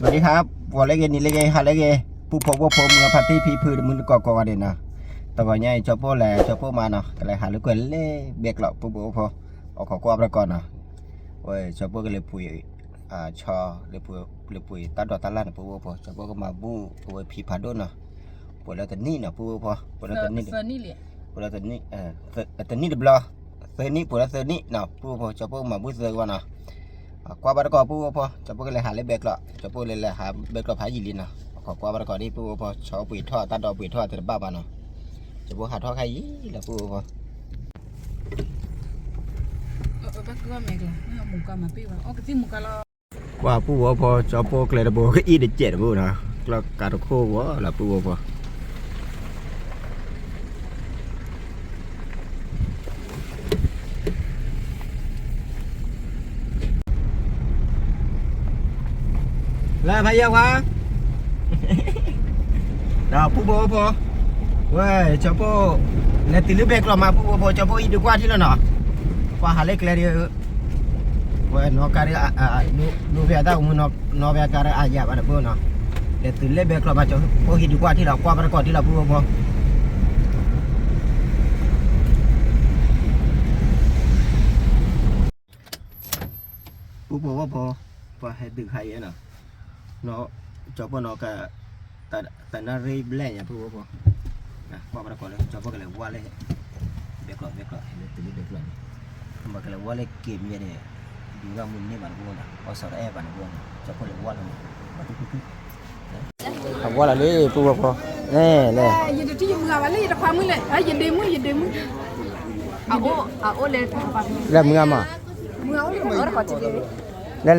สวัสดีครับ ဂီၤလၢအဂ့ၤ နံၤလၢအဂ့ၤ ဟါလၢအဂ့ၤ ပုၢ်ဖိဝဲၢ်ဖိ မုၢ်ဂၤဖါတံၢ်ဖံဖု တမုၢ်တကိးကိးဂၤဒဲးနီၤ, တဂီၤညါအံၤ ကၠီပိၢ်လဲၤ ကၠီပိၢ်မါနီၤ ကလဲၤဟးလၢကွဲၤလ့ဘဲကျိး ပုၢ်ဖိဝဲၢ်ဖိ အိၣ်ခိးကွၢ်ပတကိးနီၤ, ဝဲကၠီပိၢ်ကလဲၤပှ့ၤ ဆီ လဲၤပှ့ၤတၢ်ဒိးတၢ်လၣ်န့ၣ် ပုၢ်ဖိဝဲၢ်ဖိ ကၠီပိၢ်ကမၤဘူၣ်အဝဲဖံဖးဒိၣ်နီၤ, ပှဲၤလၢတနံၣ်နီၤ ပုၢ်ဖိဝဲၢ်ဖိ ပှဲၤလၢတနံၣ် ပှဲၤလၢတနံၣ် တနံၣ်တဘျီ သၢနံၣ် ပှဲၤလၢသၢနံၣ်နီၤ ပုၢ်ဖိ ကၠီပိၢ်ကမၤဘူၣ်သၢကဘၣ်နီၤ, ကွၢ်ဘၣ်တကိး ပုၢ်ဖိ ကၠီပိၢ်ကလဲၤဟးလၢဘဲကျိး ကၠီပိၢ်လဲၤလဲၤဟးဘဲကျိးဖးယံာ်လံနီၤ, အိၣ်ခိးကွၢ်ဘၣ်တကိးဒ် ပုၢ်ဖိ ဆီပှ့ၤထီၣ် တၢ်ဒိးပှ့ၤထီၣ်သ့ၣ်တဘၣ်ဘၣ်နီၤ, ကၠီပိၢ်ဟးထီၣ်ခါအံၤလီၤ ပုၢ်ဖိ ကွၢ်ပုၢ်ဖိ ကၠီပိၢ်ကျဲတဘိ ကအံၣ်တစဲးတဘိနီၤ, ကျီၢ်ကးတခိၣ်ဝဲလီၤ ပုၢ်ဖိ လၢဖးယံၤဝါ ဒီးပုၢ်ဖိဝဲၢ်ဖိ ဝဲ ကၠီပိၢ် လဲၤတုၤလၢဘဲကျိးမး ပုၢ်ဖိ ကၠီပိၢ်ဟံးဒုးကွၢ်ထံလီၤနီၤ, ကွၢ်ဟးလၢကျဲဒ် ဝဲနီၢ်ကါဒ် ဒိဖဲအတၢ်အိၣ်မူ နီၢ်ဖဲအကါဒ်အါယၤဘၣ်တဘိနီၤ, လဲၤတုၤလၢဘဲကျိးမး ကၠီပိၢ်ဟံးဒုးကွၢ်ထံလီၤ ကွၢ်ဘၣ်တကိးထံလီၤ ပုၢ်ဖိ ပုၢ်ဖိဝဲၢ်ဖိ ပှၤဟဲတုၤခါအံၤနီၤ, ကၠီပိၢ်နီၢ်ကါ တနၣ်ရံၣ်ဘျဲၣ်ညါ ပုၢ်ဖိ ကွၢ်ဘၣ်တကိးလၢ ကၠီပိၢ်ကလဲၤဝါလၢ ဘဲကျိး ဘဲကျိး ဟဲလၢတုၤလၢဘဲကျိးန့ၣ်, မ့ၢ်ကလဲၤဝါလၢက့ၤမံၤန့ၣ် ဒုးထီၣ်မုၢ်န့ၢ်ဘၣ်တဘိနီၤ, အီၣ်ဆီတအဲၣ်ဘၣ်တဘိနီၤ, ကၠီပိၢ်လဲၤဝါလၢန့ၣ် အဝဲလီၤလၢ ပုၢ်ဖိဖိ လဲၣ်လဲၣ်, ယတထံၣ်ယမုၢ်ဂၤဘၣ်လၢယတခွါမုၣ်လဲၣ်, ယဒ့မုၣ် ယဒ့မုၣ်, အအိၣ်လဲၣ်, လဲၤမုၢ်ဂၤမး, လဲၤလဲၤပှၤလၢလဲၤပှၤလၢပှ့ၤ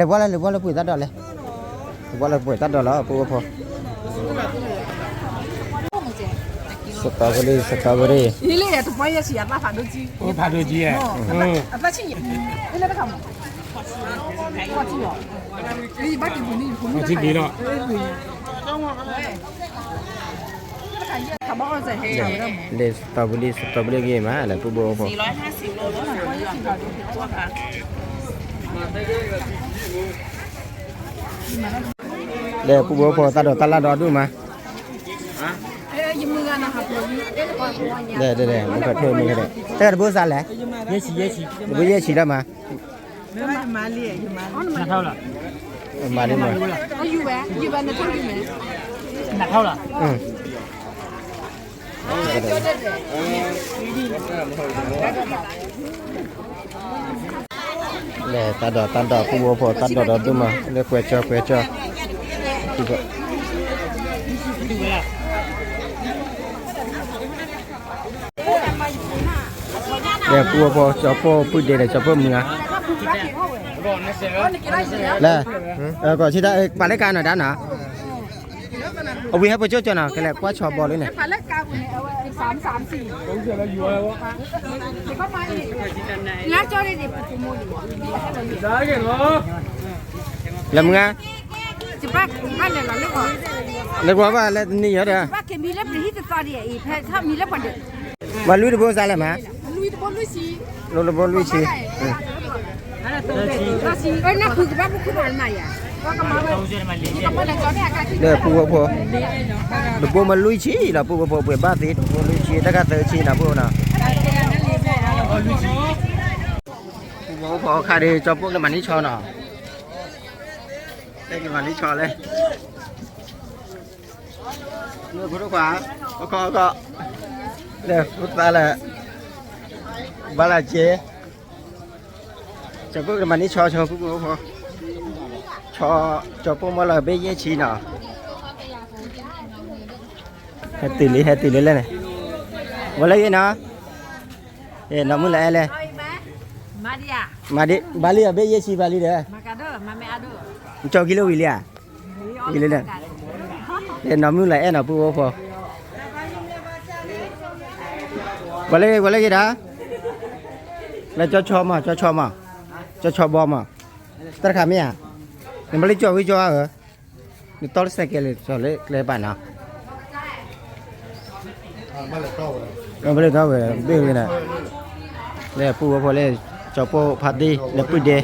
တၢ်ဒိးလဲၣ်, လဲၤပှၤလၢပှ့ၤတၢ်ဒိးလီၤ ပုၢ်ဖိဖိ စတီဘရံၣ် စတီဘရံၣ်, ဖးဒိၣ်ကံ, ထံက့ၤလီၤ, လၢစတီဘရံၣ် စတီဘရံၣ်ဂ့ၤမး လၢပုၢ်ဖိဖိ ဒီးပုၢ်ဖိဖိ တၢ်ဒိးတၢ်လၣ်ဒီဒူၣ်မး, ဒီး ဒီး ဒီး မ့ၢ်ကထၢၣ်မ့ၢ်ကထၢၣ်, တၢ်တဘိစးလဲၣ်, တဘိယဲၢ်ဆံလၢမး, မၤလံမး, လဲၤတၢ်ဒိးတၢ်ဒိး ပုၢ်ဖိဖိ တၢ်ဒိးဒီဒူၣ်မး လၢကွဲးကၠီကွဲးကၠီ, ဒီးပုၢ်ဖိ ကၠီပိၢ်ပုၢ်ဒ့ဒီး ကၠီပိၢ်မုၢ်ဧါ, လဲၤ, ကီၢ်ဆံတၢ် ပာ်လၢကါနီၤဒၣ်နီၤ, အဝံၤဟဲပကၠိကၠီနီၤ ကလဲၤကွၢ်ဆီဘီလၢန့ၣ်, လဲၤမုၢ်ဧါ, လဲၤကွၢ်ဘၣ်လၢတနံၤယီၤဒီး, ဘၣ်လွံၢ်တဘိစးလဲၣ်မး, လိတဘိလွံၢ်ဆံ, ဒီးပုၢ်ဖိဖိ, တဘိမးလွံၢ်ဆံလီၤ ပုၢ်ဖိဖိ, ပှ့ၤဘၣ်သ့တဘိလွံၢ်ဆံ, တၢ်ကသၢဆံနီၤ ပုၢ်ဖိနီၤ, ပုၢ်ဖိဖိခါဒီး ကၠီပိၢ်ကမၤန့ၢ်ဆီနီၤ, ကမၤန့ၢ်ဆီလဲၣ် ဖိဒိၣ်ခွါ, အခီခီ, လဲၤဖိသၣ်လဲၣ်, ဘၣ်လၢက့, ကၠီပိၢ်ကမၤန့ၢ်ဆီ ဆီပုၢ်ဖိဖိ, ဆီ, ကၠီပိၢ်မ့ၢ်လီၤဘ့ၣ်ယဲၢ်ဆံနီၤ, ဟဲတုၤလံ ဟဲတုၤလံလဲၣ်န့ၣ်, ဝဲလၢဂ့ၤနီၤ, နီၢ်မုၢ်လၢအဲၣ်လဲၣ်, မၤဒံး, ဘၣ်လံအဘ့ၣ်ယဲၢ်ဆံဘၣ်လံဒီး, ကၠီခံလၢဝံၤလံဧါ ဝံၤလံ, နီၢ်မုၢ်လၢအဲၣ်နီၤ ပုၢ်ဖိဖိ, ဝဲလၢဂ့ၤ ဝဲလၢဂ့ၤဒီး, လၢကၠီဆီမး ကၠီဆီမး, ကၠီဆီဘီမး, တၢ်တခါမ့ၢ်ဧါ, နဘၣ်လၢကၠီဝံၤကၠီဧါ, နတီလၢစဲးကဲးလံ ကၠီလၢကျဲဘၣ်နီၤ ဘၣ်လၢတီဝဲ ဘ့ၣ်ဝဲန့ၣ်, လၢပုၢ်ဖိဖိလၢ ကၠီပိၢ်ဖါတံၢ် လၢပုၢ်ဒ့,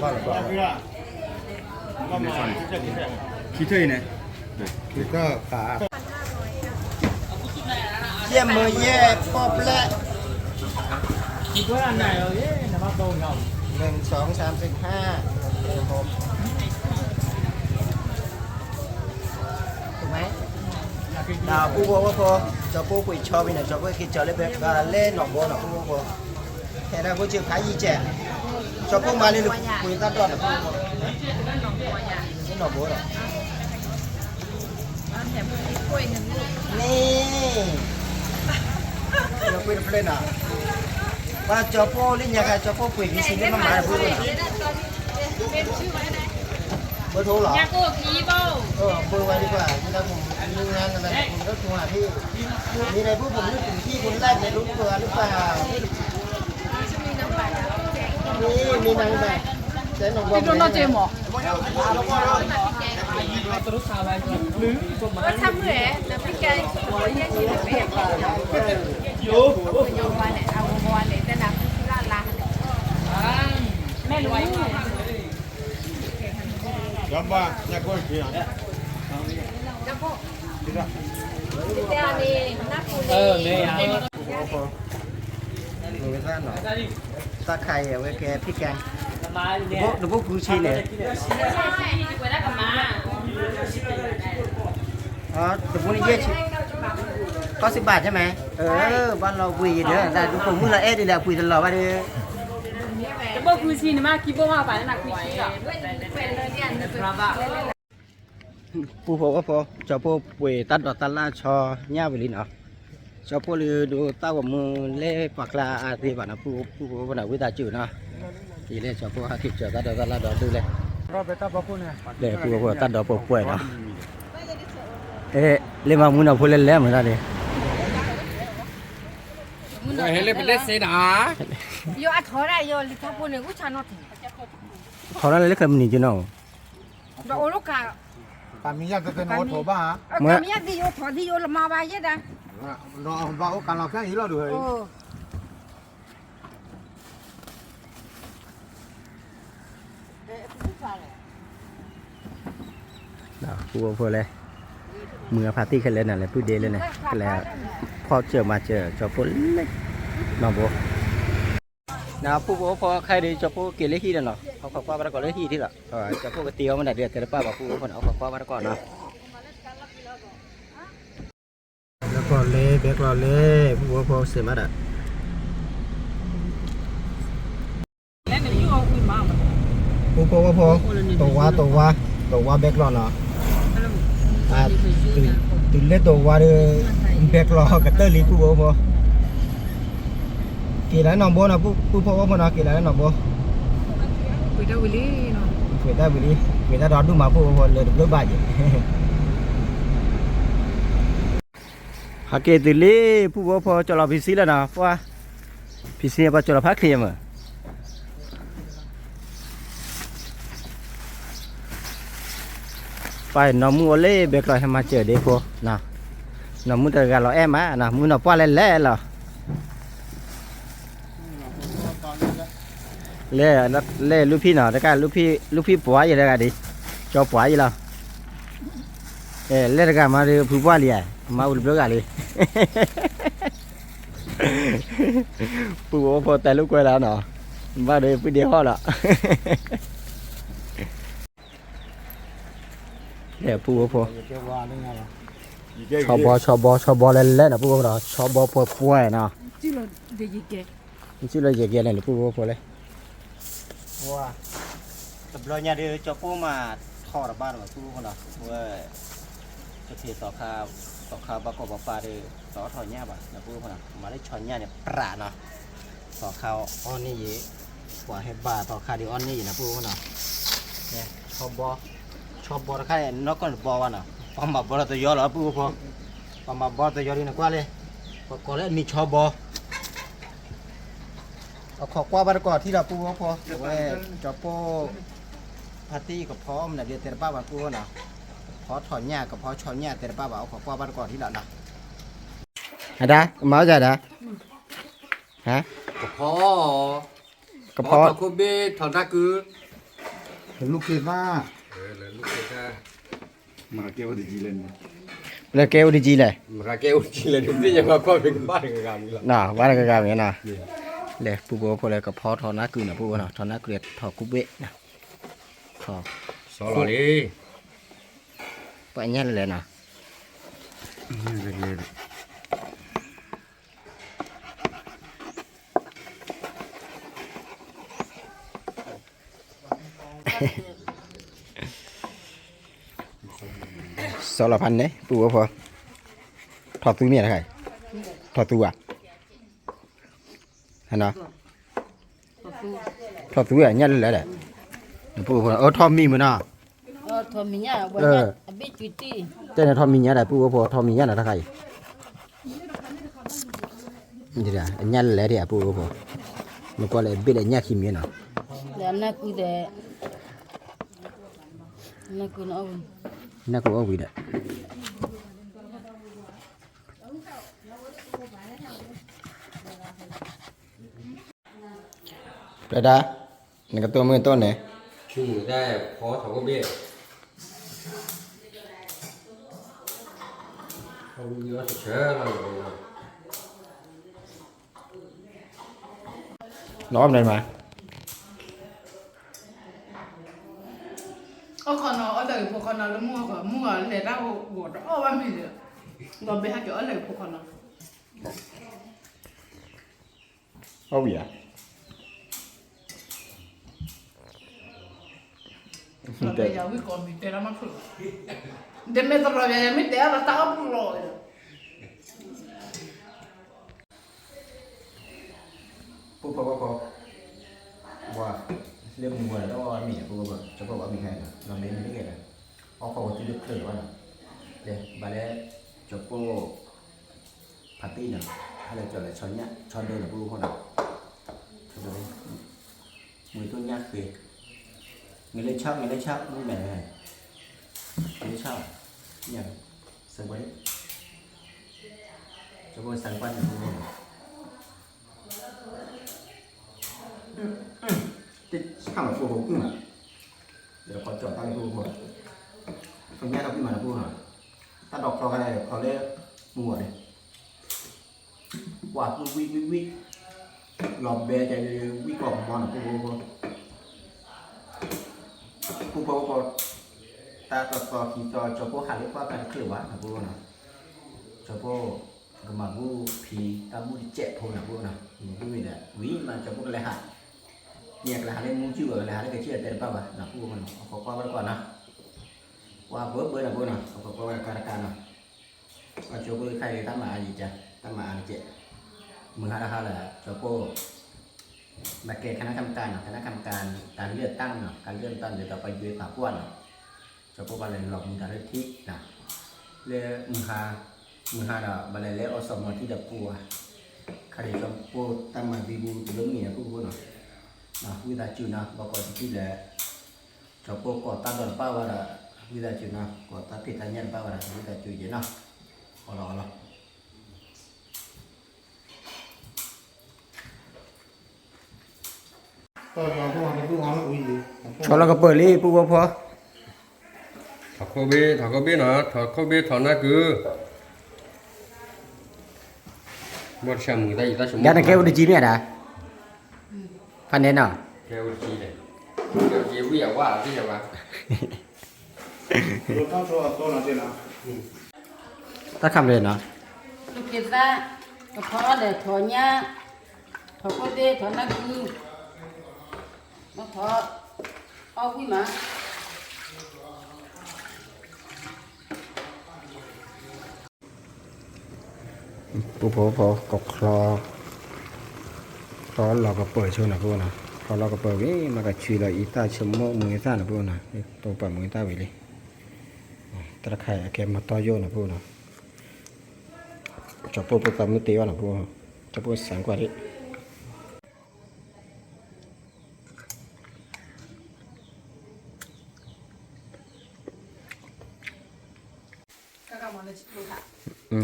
ယဲၢ်မၢယဲၢ်ပီၣ်ပျဲၣ် หนึ่ง สอง สาม สี่ ห้า หก ถูกไหม ဒီပုၢ်ဖိဝဲၢ်ဖိ ကၠီၤဖိပှ့ၤဆီဘံန့ၣ် ကၠီၤဖိက့ၤကၠီၤလၢဘဲ လၢနီၢ်ဘိနီၤ ပုၢ်ဖိဖိ ဟဲဒၣ်ဖိစၢဖးယံာ်ကဲး ကၠီၤဖိမၤလၢပှ့ၤသၣ်ဒီၣ်နီၤ ပုၢ်ဖိဖိ လၢနီၢ်ဘိနီၤ န့ၣ် ကၠီၤဖိတဖျၢၣ်နီၤ ပှၤကၠီၤဖိလၢညါခါ ကၠီၤဖိပှ့ၤက့ၤဆံလၢမမၤတပူၤနီၤ เบอร์โทรเหรอ เออ เบอร์ไว้ดีกว่า เวลาผมมีงานอะไร ผมก็โทรหาพี่ มีอะไรปุ๊บ ผมนึกถึงพี่คนแรกเลย รู้เบอร์หรือเปล่า นี่ มีนางแบบ แต่หนองบัว พี่โดนัลด์เจมส์เหรอ သၣ်ခါအံၤ အဝဲကဲဖံးကဲ တဘိကူဆံန့ၣ် တဘိန့ၣ်ယဲၢ်ဆံ သီစံးဘၣ် ใช่ไหม ဘၣ်လီၤပှ့ၤယံၤဒီး တၢ်ဒုးပိာ်မုၣ်လီၤအဲၣ်ဒ်လဲၣ် အပှ့ၤတလီၤဘၣ်ဒီး တဘိကူဆံန့ၣ်မ့ၢ်ခံဘိမ့ၢ်ပာ်လၢနၤကူဆံလီၤ ပုၢ်ဖိဝဲၢ်ဖိ ကၠီၤဖိပှ့ၤတၢ်ဒိးတၢ်လၣ်ဆီညၣ်ဝံၤလံနီၤ ကၠီၤဖိလၢဒိးတၢ်ဂီၤမူလဲၤပှၤကျါအါသ့ဘၣ်နီၤ ပုၢ်ဖိဝဲၢ်ဖိန့ၣ် ဝံသးစူၤနီၤ ယလဲၤကၠီၤဖိဟဲက့ၤကၠီၤတၢ်ဒိးတၢ်လၣ်ဒီးဒုးလဲၣ် လဲၤပုၢ်ဖိတၢ်ဒိးပှဲၤပှဲၤနီၤ လၢမၤမုၢ်နီၤဖိလဲၤလဲၤမတၤန့ၣ် ဟဲလၢပလဲၤစ့နီၤ ယိၤအထီဒါယိၤ လံာ်ထါဖိန့ၣ် အိၣ်ဆါနီၣ်ထံး ထီဒါလၢလၢခဲမုၢ်နံၤကနီၤ ဒီးအိၣ်လီၤကး ကမံယါသ့သ့န့ၣ်အိၣ်ထီဘၣ် မ့ၢ်သံယိၤထီသံယိၤလမါဘၣ်ယဲဒၣ် ဘၣ်အိၣ်ကးလီၤခဲအံၤလီၤဒုး ပုၢ်ဖိလဲၣ် မုၢ်အဖါတံၢ်ခဲလၢာ်န့ၣ်လဲၣ် ပုၢ်ဒ့လၢန့ၣ် ကလဲၤ ဖီၣ်စၢၤမၤစၢၤ ကၠီၤဖိလဲၣ် နီၢ်ဘိ နပုၢ်ဖိဖိခဲအံၤဒီး ကၠီၤဖိက့ၤလၢဟံၣ်ဒီးနီၤ ဟီၣ်ခိးကွၢ်ဘၣ်တကိးလၢဟံၣ်ထံၣ်လီၤ ကၠီၤဖိကတ့အီၤမ့ၢ်ဒၣ်ဒုး တဲတပၣ်ဘၣ်ပုၢ်ဖိဖိန့ၣ် ဟီၣ်ခိးကွၢ်ဘၣ်တကိးနီၤ ဘဲကျီၢ်လဲၣ် ဘဲကျီၢ်လဲၣ် ပုၢ်ဖိဖိစ့မးဒၣ် ပုၢ်ဖိဝဲၢ်ဖိ တဝါတဝါ တဝါဘဲကျီၢ်နီၤ တုၤလၢတဝါဒီး ဘဲကျီၢ်ကတၢၢ်လံပုၢ်ဖိဖိ က့ၤလၢနီၢ်ဘိနီၤ ပုၢ်ဖိဝဲၢ်ဖိနီၤ က့ၤလၢနီၢ်ဘိ ပှ့ၤတၢ်ဝံၤလံ ပှ့ၤတၢ်ဝံၤလံ ပှ့ၤတၢ်ဒီးဒူၣ်မးပုၢ်ဖိဖိ လၢတဘျိဘၣ်က့ၤ ဟးက့ၤတုၤလံ ပုၢ်ဖိဖိ ကၠီၤလီၤဖံဆံလၢနီၤ ပှၤ ဖံဆံပှၤကၠီၤလီၤဖးချံမး ပှၤနီၢ်မုၢ်အိၣ်လၢဘဲကျီၢ်ဟဲမၤစၢၤဒ့ဖိ နီၢ်မုၢ်တဂၤလီၤအဲၣ်မး နီၢ်မုၢ်နီၢ်ပှၢ်လဲၣ်လဲၣ်လီၤ လဲၤ လဲၤလူၢ်ဖံနီၤ တကးလူၢ်ဖံ လူၢ်ဖံပှၤယဲတဂၤဒံး ကၠီပှၤယဲလီၤ လဲၤတဂၤမးဒီးဖုပှၢ်လံဧါ မၤအူတဘျုးဂၤလံ ပုၢ်ဖိဖိတဲလိာ်ကွဲလီၤနီၤ ဘၣ်ဒီးပုၢ်ဒ့ဟီၣ်လီၤ လဲၤပုၢ်ဖိဖိ ဆီဘီ ဆီဘီ ဆီဘီလဲၤလဲၤနီၤ ပုၢ်ဖိဖိနီၤ ဆီဘီပှဲၤပှဲၤနီၤ နစံၣ်လၢယကဲန့ၣ် ပုၢ်ဖိဖိလဲၣ် တဘျီညါဒီး ကၠီဖိမၤထီၣ်တဘၣ်နီၤ ပုၢ်ဖိနီၤ ဝဲ ကထံၣ်သီခါ သီခါဘၣ်ကီၢ်ပၤပၤဒီး သီထီၣ်ညၣ်ဘၣ်နီၤ ပုၢ်ဖိနီၤ မၤလၢဆီညၣ်န့ၣ် ပြးနီၤ သီခါအီၣ်န့ၢ်ယံၤ ပှၤဟဲဘါသီခါဒီးအီၣ်န့ၢ်ယံၤနီၤ ပုၢ်ဖိနီၤ ဆီဘီ ဆီဘီတခါန့ၣ် နီၢ်ကီၢ်န့ၣ်ဘီဝဲနီၤ ပှၤမၤဘီလီၤတယီလီၤ ပုၢ်ဖိဖိ ပှၤမၤဘီတယီဒ်န့ၣ်ကွၢ်လံ ပှၤကိးလၢအမံၤဆီဘီ အခီၣ်ကွၢ်ဘၣ်တကိးထံၣ်ဒီးပုၢ်ဖိဖိ ဝဲ ကၠီဖိ ဖါတံၢ်ကဖီမနုၤဒ်တဲတဘၣ်ဘၣ်ပုၢ်ဖိနီၤ ကဖီထီၣ်ညၣ် ကဖီဆီညၣ်တဲတဘၣ်ဘၣ် အခီၣ်ကွၢ်ဘၣ်တကိးထံၣ်လီၤနီၤ အဒၣ် မၤဝဲဒၣ်ဒၣ် ဟါ ကဖီ ကဖီ ထီၣ်ခိၣ်ဘ့ၣ်ထီၣ်နၢ်ကု လူၢ်ခ့သၣ် လူၢ်ခ့သၣ် မၤကဲအိၣ်တကံလဲၣ်, ပလဲၤကဲအိၣ်တကံလဲၣ်, မၤကဲအိၣ်တကံလဲၣ်, ဒုးသ့ၣ်ညါဘၣ်ကွၢ်ဖဲကဘၣ်တဂၤဂၤမံၤလီၤ, ဘၣ်တဂၤဂၤမံၤနီၤ, လဲၤပူဖိဖိလၢကဖီထီနၢ်ကုာ်နီၤ ပူဖိနီၤ, ထီနၢ်ကုာ်ထီကူဘ့ၣ်နီၤ, ထီ, စီလီၤလံ, ပှၤညၣ်လဲၤလဲၤနီၤ စီလီၤဖးန့ၣ် ပူဖိဖိ, ထီၣ်သူမ့ၢ်တခါ, ထီၣ်သူဧါ, ဟဲနီၤ, ထီၣ်သူဧါ ညၣ်လၢလၢဒီး, ပူဖိဖိ အၢ ထီၣ်မံမ့ၢ်နီၤ, တဲန့ၣ်ထီၣ်မံညါဒီး ပူဖိဖိ ထီၣ်မံညါနီၤတခါအံၤ အညၣ်လဲၤဒံးအပူဖိဖိ, မ့ၢ်ကွၢ်လၢအဘ့ၣ်လၢအညၣ်ခံမံၤနီၤ, နၢ်ကူအီၣ်ဝံၤဒီး, ပျဲဒၣ်, နကတိၢ်မုၢ်တိၢ်န့ၣ်, နအီၣ်မနုၤမး, အီၣ်ခီနီၤ အီၣ်လၢဂ့ၤဖိခီနီၤ လၢမုၢ်ဂီၤ မုၢ်ဂီၤလဲၤတၢ်ဂီၤတအီၣ်ဘၣ်မ့ၢ်ဒီး, ဒီးဘဲဟးက့ၤအီၣ်လၢဂ့ၤဖိခီနီၤ အီၣ်ဝံၤဧါ, ယဝံၣ်ကိးမံၤတဲတၢ်မးဖုၣ်, ဒ်မ့ၢ်သရီယၤ ယမ့ၢ်တဲအီၤဒီးတၢ်အီၣ်ပူၤလီၤ, ပူဖိဖိ, ဝၤ, လၢမုၢ်ဝၤဒီးအီၣ်မ့ၤ ပူဖိဖိ ကၠီပိၢ်ဝဲမ့ၤခဲအံၤနီၤ လီၤမ့ၢ်မ့ၢ်တဂ့ၤဒီး, အီၣ်ခီဝဲတုၤလၢချၢးလီၤဘၣ်နီၤ, လဲၤဘၣ်လၢ, ကၠီပိၢ် ဖးတံၢ်နီၤ, ဟဲလၢကၠီၤလဲၤဆီညၣ် ဆီဒၢနီၤ ပူဖိဖိနီၤ, ဆီဒၢ, မ့ၢ်တိၢ်ညၣ်ဃ့, ငလၢဆၣ် ငလၢဆၣ် မ့ၢ်မဲာ်, ငလၢဆၣ်, ညၣ်, စၢၤပှၤ, ကၠီပိၢ်စၢၤပှၤန့ၣ်ပူဖိဖိနီၤ တဆၣ်မးဖိဖိကွံာ်မး, ယကီၢ်ကၠီၣ်တၢ်လၢဖိဖိဖိ, ဖညၣ်ထီၣ်ကွံာ်မးနီၤဖိဖိနီၤ, တၢ်ဒိးချီခါလၢချီလၢ, မုၢ်ဝၤန့ၣ်, ကွၢ်ကွံာ်ဝံၣ်ဝံၣ်ဝံၣ်, လီၤဘဲကဲဝံၣ်ကီၢ်ကမီၤနီၤဖိဖိဖိ, ဖိဖိဖိ, တၢ်တသီခံသီ ကၠီပိၢ်ဟးလၢကွၢ်တၢ်တချုးဘၣ်နီၤဖိဖိနီၤ, ကၠီပိၢ်, ကမၤဘူၣ်ဖံးတၢ်ဘူၣ်တစဲးဖိနီၤဖိနီၤ, မ့ၢ်ဘူၣ်မ့ၢ်ဒီး ဝံၤမးကၠီပိၢ်ကလဲၤဟး, မ့ၢ်ကလဲၤဟးလၢမူကၠူၣ်ဘၣ် ကလဲၤဟးလၢကစၢၢ်တဲတဘၣ်ဘၣ်နီၤဖိဖိနီၤ အခိးကွၢ်ဝဲတကွၢ်နီၤ, ကွၢ်ဘၢဘၢနီၤဖိနီၤ အခိးကွၢ်ဝဲတကါတကါနီၤ, ပှၤကၠီပိၢ်ခါအံၤတၢ်မၤအါယံာ်ကၢ် တၢ်မၤအါတကဲး, မုၢ်ဟါတဟါလၢ ကၠီပိၢ် ဘၣ်ကဲ คณะกรรมการ နီၤ คณะกรรมการ การเลือกตั้ง နီၤ การเลือกตั้ง ဒ်သိးပှၤယွဲပာ်ကွၢ်နီၤ, ကၠီပိၢ်ဘၣ်လဲၤလီၤမူတၢ်လၢထံနီၤ, လၢမုၢ်ဟါ, မုၢ်ဟါဒီး ဘၣ်လဲၤလၢ อสม ထံဒီးပူၤဧါ, ခါဒံးကၠီပိၢ်တၢ်မၤဘံဘူတလၢမုၢ်နံၤအပူၤဖိနီၤ, ဝံသးစူၤနီၤ ဘၣ်ကိးတထံၣ်လၢ ကၠီပိၢ်ကိးတၢ်ဒီးတပၣ်ဝဲဒီး ဝံသးစူၤနီၤ ကိးတၢ်ဖံးတၢ်ညၣ်တပၣ်ဝဲဒီး ဝံသးစူၤယဲနီၤ, အီလီၤအီလီၤ ဆီလီၤကပၢၤလံ ပူဖိဖိ, ထီၣ်ခိၣ်ဘ့ၣ် ထီၣ်ခိၣ်ဘ့ၣ်နီၤ ထီၣ်ခိၣ်ဘ့ၣ်ထီၣ်နၢ်ကု, ဘၣ်တဆၣ်မုာ်တၢ်ယံာ်တၢ်ဆိကမိၣ် ယကဲအိၣ်တကံမ့ၢ်ဒၣ်, ဖးန့ၣ်နီၤ, ကဲအိၣ်တကံလဲၣ်, ကဲအိၣ်တကံဝံၣ်အဝါအသ့ၣ်ညါဘၣ် တၢ်ခါမလဲၣ်နီၤ, ကဖီဒီးထီၣ်ညၣ်, ထီၣ်ခိၣ်သ့ၣ်ထီၣ်နၢ်ကု, မ့ၢ်ထီၣ်, အီၣ်ဝံၣ်မး ပူဖိဖိ ကချီ, ချီလီၤကပၢၤဆိနီၤ ပူဖိနီၤ, ချီလီၤကပၢၤဝံၤ မ့ၢ်ကဆွံလီၤအံသၣ်ဆိကမိၣ်မူအံသၣ်နီၤ ပူဖိနီၤ, တိပာ်မူအံသၣ်ဝံၤလံ, တၢ်တခါအံၤအကဲမၤတီၢ်ယိာ်နီၤ ပူဖိနီၤ, ကၠီပိၢ်ဖိသးမုၢ်တ့အီၤနီၤ ပူဖိ, ကၠီပိၢ်စၢ်ကွၢ်ဒံး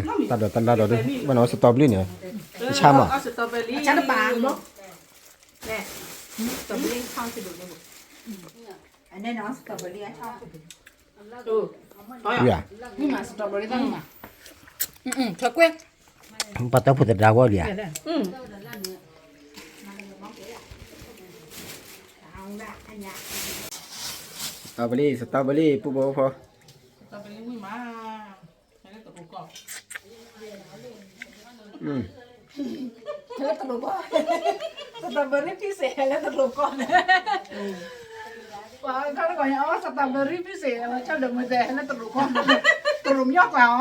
တၢ်ဒီးတၢ်လၢ်ဒီးဒုး ဘၣ်နီၤ စတီဘလံၣ် န့ၣ်, တဆါမး, တပာ်မး, န့ၣ်, စတီဘလံၣ်, အန့ၣ်နီၤ စတီဘလံၣ်, ဝံၤဧါ, မ့ၢ်မၤ strawberry တၢ်မ့ၢ်မး, ထွဲကွဲၢ်, ပှၤတၢ်ဖိသဒါဝီလံဧါ, strawberry, strawberry ပူဖိဖိ, strawberry ဝံၤမး, ဟဲလၢတရူးကီၢ်, ဟဲလၢတရူးကီၢ်, strawberry ဖံစ့ၣ် ဟဲလၢတရူးကီၢ်န့ၣ်, ပှၤခီတကီၢ်ညါအီၣ် strawberry ဖံစ့ၣ် အဝဲဆီဒီးမ့ၢ်တဲ ဟဲလၢတရူးကီၢ်, တရူးမ့ၢ်ကီၢ်အီၤ,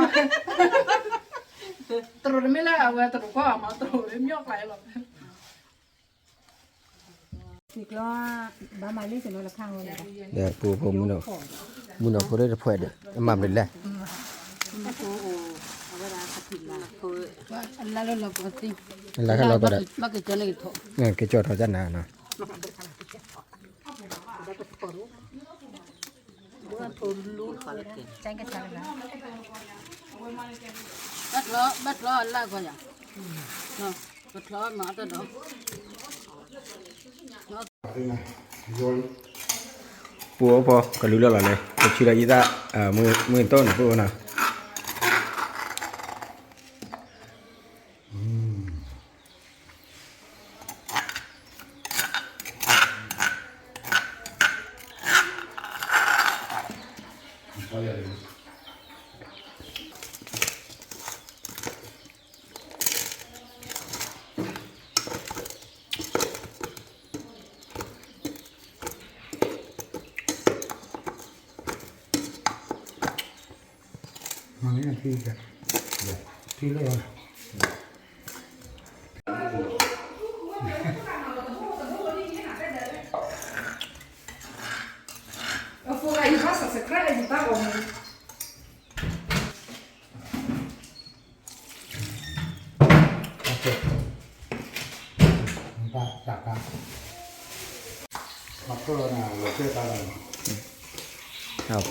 တရူးတမ့ၢ်လၢအဝဲတရူးကီၢ်အီၤမး တရူးမ့ၢ်ကီၢ်အီၤလီၤ. ပူဖိ, မုၢ်နီၢ်ဖိလၢတဖှဲးဒီး အမၤမနုၤလဲၣ်, အလါလၢလီၤပှီၤသံ, အလါလၢလီၤပှီၤဒီး, က့ၤကၠီထီၣ်ကနၤနီၤ. ဘၣ်ကျီအလၢကီၢ်ယၤ, ပထီမၤတၢ်ဒီး, ပူဖိ ကလူလီၤလီၤလံ, ကဆံလီၤအံသၣ်, မုၢ်တိၢ်န့ၣ် ပူဖိနီၤ.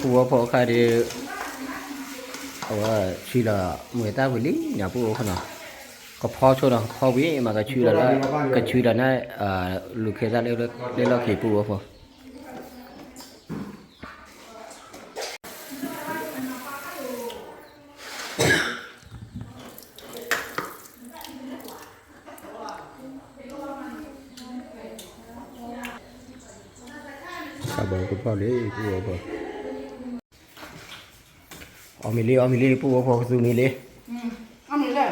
ပူဖိဖိခါဒီး, အဝဲဆံလီၤမုၢ်တၢ်ဝံၤလံန့ၣ် ပူဖိနီၤ, ကဖီဆိဒီး ကဖီဝံၤမး ကဆံလီၤလၢ, ကဆံလီၤန့ၣ်, လူၤခ့သၣ်လၢလီၢ်ခံ ပူဖိဖိ တၢ်ဘီကဖီၣ်လံ ပူဖိဖိ, အီၣ်မ့ၤလံ အီၣ်မ့ၤလံ ပူဖိဖိ ကသူန့ၣ်လံ, အီၣ်မ့ၤလံ,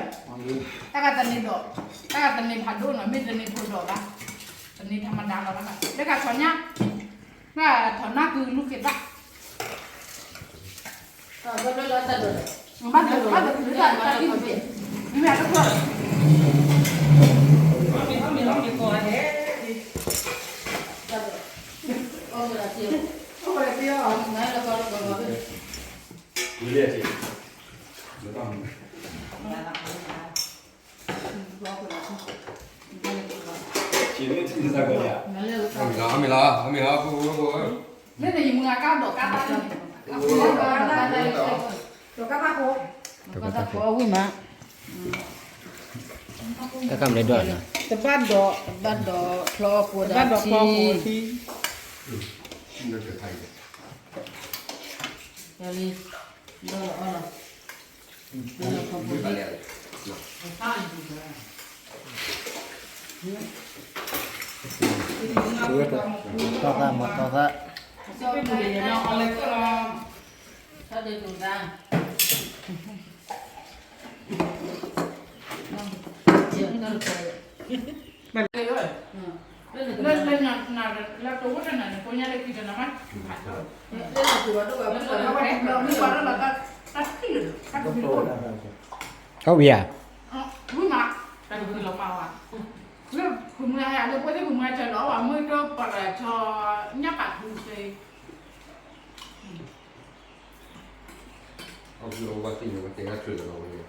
တၢ်ကတန့ၢ်ဒီး, တၢ်ကတန့ၢ်ဖးဒိၣ်နီၤ မ့ၢ်တန့ၢ်ဖိဒီးဘၣ်, တန့ၢ်ထီၣ်မဒါလီၤဘၣ် လၢကဆီညါ, ဘၣ်ထီၣ်နၢ်ကုလူၤခ့သၣ် ဘၣ်တဘျီလၢတၢ်ဒိး, ဘၣ်တဘျီလၢတၢ်ဒိး, မ့မ့ၢ်အတဘျီ, အိၣ်ဝဲဒၣ်တ့ၢ်အီၤ, အီၣ်မ့ၤလီၤ အီၣ်မ့ၤလီၤ အီၣ်မ့ၤလီၤ ဖိဖိဖိ, မ့ၢ်န့ၣ် ယမုၢ်ဂၤကါဒိးကါဘၣ်န့ၣ်, ဒိးကါဘၣ်ဖိ, ဒိးကါဘၣ်ဖိဝံၤမး, တၢ်ကမၤလဲၣ်ဒိးန့ၣ်, တဘၣ်ဒိး တဘၣ်ဒိး ချီအီၣ်ဖိဒၣ်ထံ, လံ, ဒိးလီၤအီၣ်လီၤ. တီၢ်သၣ်မၤတီၢ်သၣ်, လၢလၢနၤလၢတဝီတနၤန့ၣ် ကိးညါလၢခံတနၤမး, အဝံၤဧါ, ဝံၤမး, လၢဖုမုၢ်ဟဲလၢပှၤသ့ၣ်ဖုမုၢ်ဟဲဆၢလီၤ အဝဲမုၢ်တပှၤလၢဆီညၣ်ပာ်ဖုစ့ အဝဲသ့ၣ်ညါဝဲတဲဒၣ်ချုးလီၤဝဲန့ၣ်,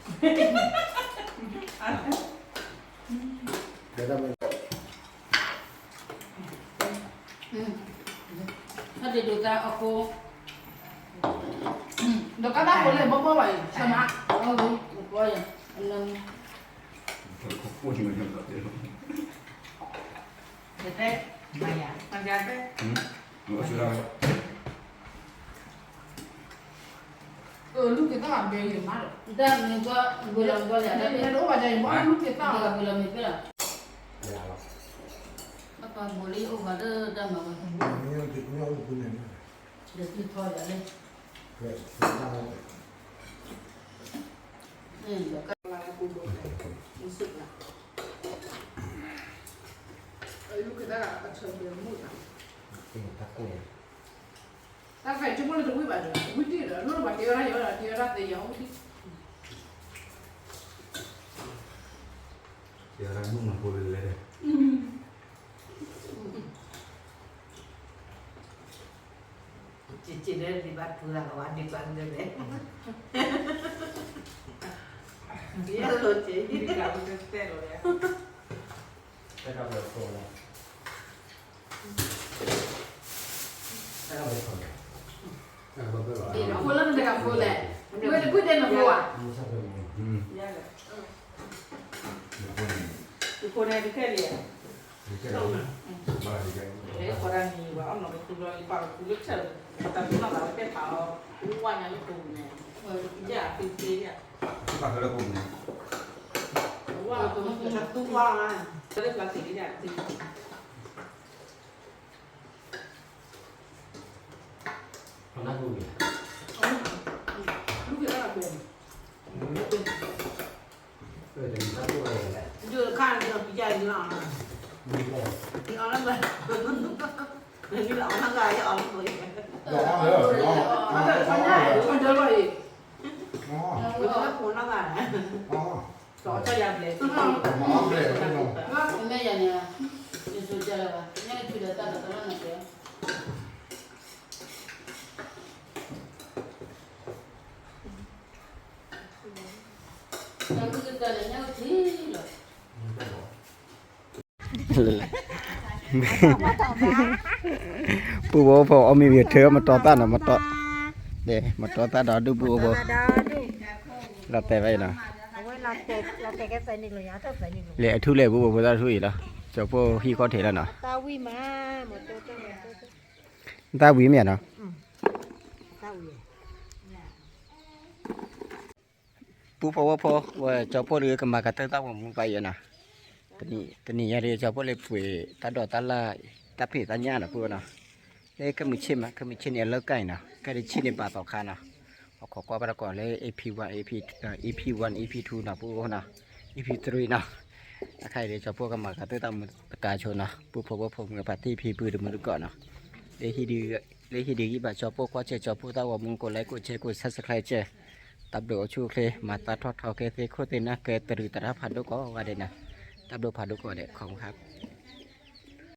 ဟဲဒိးသၣ်အဃိ, ဒိးကါဘၣ်ဃိလဲၣ် ဘီဘီဘၣ်အံၤ ဆၢမး, ဘီဘီယၤ, အနၢ်မူ, တဲ, မၤယၤ, မၤယၤတဲ. လူၢ်က့ၤသၣ်ဘဲယမါဒီး တၢ်မ့ၢ်ကွၢ် ဘိလီၤဘိလီၤ တအိၣ်ဘၣ်ယမါလူၢ်က့ၤသၣ် ဘိလီၤမ့ၢ်ဖဲလီၤ ပှၤဘိလၢယအိၣ်ဃီလၢတၢ်မၤဝဲ ဒီးသူထီယၤလၢ လူၢ်က့ၤသၣ်အဆၢဘဲမုၢ် တၢ်တခါအံၤ ဆိကမိၣ်လၢတဝံၣ်ဘၣ်ဒီး ဝံၣ်တံၢ်ဒီး လိၣ်ဘၣ်က့ၤဝဲဒၣ်ယၤဒီး က့ၤဝဲဒၣ်သ့ယၤဝံၣ်တံၢ် က့ၤဝဲဒၣ်မုၣ်မၤဖိလၢလဲၣ်ဒီး က့ၤက့ၤလၢဒံးဘၣ်ပှၤကဝါဒံးပှၤကဒၢလဲၣ် ယဲၢ်လိာ်က့ၤ တၢ်ဘျုးဖိလဲၣ် ဖိလၢနတဂၤဖိလဲၣ် ဝဲတကွံၢ်တဲနဖိဧါ ဖိန့ၣ်တခဲလၢာ် လဲၤဃီဒၣ်န့ၣ် ဝဲအီၣ်နီၢ်ကသူလီၤ ယပာ်ကသူလၢဆၢၣ် တၢ်သူနီၢ်ဘၣ်ဝဲတဲဖးအီၤ ဝါညါလၢပူၤန့ၣ် ယၢ်အသုသ့ယၢ် ဝါသူဝါ တၢ်လၢပျၢ်သ့ၣ်ယၢ်သု လူၢ်က့ၤသၣ်ဘဲ ဒုးခါဒုးပယါဒုးအီၤ ဒုးအီၤလၢဘၣ် ဒုးအီၤလၢဘၣ် အီၤလၢဘၣ် အီၤလၢဘၣ် အီၤလၢဘၣ် အီၤလၢဘၣ် မ့ၢ်ယၤန့ၣ် ယဆိကမိၣ်လၢဘၣ် ညၣ်ကထုဒီးတၢ်ဒီးတၢ်လီၢ်န့ၣ်ကဲ ညၣ်ကထုဒီးညၣ်ကထုလီၤ ပူဖိဝဲဖိအီၣ်မ့ၤဝံၤထၢမတီသၣ်နီၤ မတီ, မတီသၣ်ဒီးဒူၣ်ပူဖိ, လီၤတဲာ်ဝဲအံၤနီၤ, လဲၤအထူလဲၣ်ပူဖိဖိသၣ်ထူအံၤလီၤ, ကၠီဖိဟံၣ်ခီၣ်ထံးလီၤနီၤ, တၢ်ဝံၤမ့ၢ်ဧါနီၤ, ပူဖိဝဲဖိ ဝဲကၠီဖိဒီးကမၤကတၢၢ်တၢ်ဂီၤမူပာ်ယဲနီၤ, တနံၤညါဒီးကၠီဖိလၢပှ့ၤတၢ်ဒိးတၢ်လၢ် တၢ်ဖံးတၢ်ညၣ်နီၤပူနီၤ, လၢကမုၢ်ဆ့ၣ်မး ကမုၢ်ဆ့ၣ်န့ၣ်အလၢကၢ်အံၤနီၤ ကဲဒ်ဆ့ၣ်န့ၣ်ပာ်သီခါနီၤ, ပခိးကွၢ်ဘၣ်တကိးလၢ EP one EP two EP one EP two နီၤပူနီၤ, EP three နီၤ, အခါအံၤဒီးကၠီဖိကမၤကတၢၢ်တၢ်မူတကါဆိနီၤ ပူဖိဝဲဖိမုၢ်ပာ်တ့ၢ်ဖံဖုတမုၢ်တကိးနီၤ, လၢဟံးဒုးဂံၢ်ဘၣ်ကၠီဖိကွၢ်စဲးကၠီဖိတၢ်ဂီၤမူ ကိး like ကိး share ကိး subscribe စဲး, တၢ်ဘျုးအိၣ်ဆူၣ်အိၣ်ချ့ မၤတၢ်ထီၣ်ထီကဲသ့ခိၣ်သ့နၢ်ကဲတရံးတရၣ်ဖးဒိၣ်ကိးဂၤဒဲးနီၤ, တၢ်ဘျုးဖးဒိၣ်ကိးဂၤဒဲး ခီမူခါ